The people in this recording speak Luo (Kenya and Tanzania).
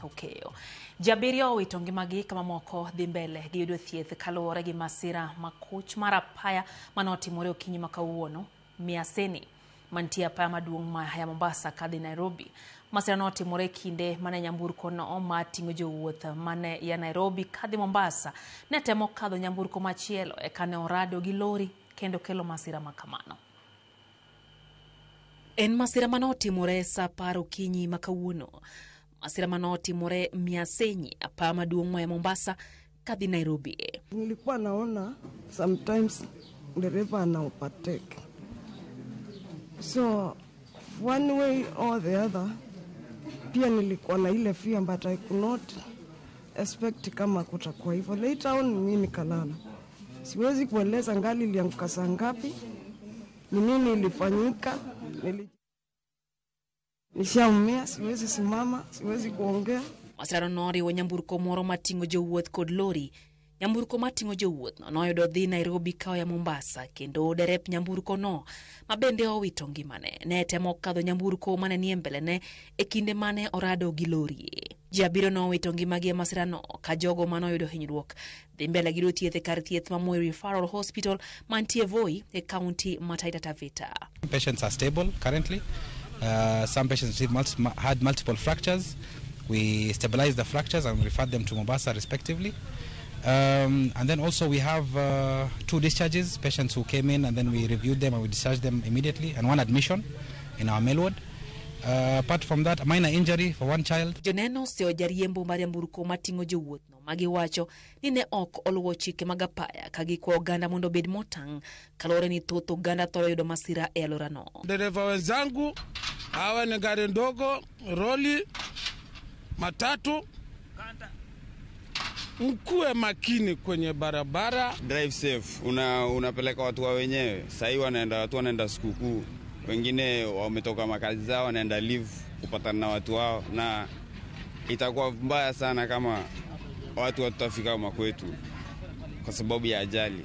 okeyo. Ji abiriyo owito ngimagi ka mamoko dhi mbele gi yudo thieth kaluwore gi masira makoch mar apaya mane otimore okinyi ma kawuono Miaseni mantie apaya maduong' ma ya Mombasa kadhi Nairobi. Masira notimore kinde mane nyamburko no mating'o jowuoth mane ya Nairobi kadhi Mombasa ne temo kadho nyamburko machielo eka ne orado gi lori kendo kelo masira makamano. En masira mane otimore saa apar okinyi ma kawuono. Masira mane otimore Miasenyi, apaya maduong' ma ya Mombasa kadhi Nairobi. Nilikuwa naona sometimes dereva ana overtake, so one way or the other, pia nilikuwa na ile fear, but I could not expect kama kutakuwa hivyo. Later on mimi nikalala, siwezi kueleza gari ilianguka saa ngapi, ni nini ilifanyika. Nishaumia, siwezi simama, siwezi kuongea. Masirano noriwo nyamburko moro mating'o jowuoth kod lori. Nyamburko mating'o jowuoth no noyudo dhi Nairobi ka oya Mombasa kendo derep nyamburko no ma bende owito ngimane ne temo kadho nyamburko mane nie mbelene e kinde mane orado gi lori. Ji abiriyo nowito ngimagi e masirano ka jogo manoyudo hinyruok dhi mbele gi yudo thieth e kar thieth ma Moi Referral Hospital mantie Voi e kaunti ma Taita Taveta. Patients are stable currently. Some patients had multiple fractures. We stabilized the fractures and referred them to Mombasa respectively. And then also we have two discharges, patients who came in and then we reviewed them and we discharged them immediately, and one admission in our male ward. Apart from that, a minor injury for one child. Joneno oseyo jariembo mar nyamburko mating'o jowuoth no magiwacho ni ne ok oluwo chike mag apaya ka gikwa oganda mondo obed motang' kaluwore ni thoth oganda thoro yudo masira e alworano. Dereva wenzangu, hawa ni gari ndogo, roli, matatu, mkuwe makini kwenye barabara. Drive safe, unapeleka watu wa wenyewe. Sahii wanaenda, watu wanaenda sikukuu, wengine wametoka makazi zao wanaenda leave kupatana na watu wao, na itakuwa mbaya sana kama watu watafika makwetu kwa sababu ya ajali.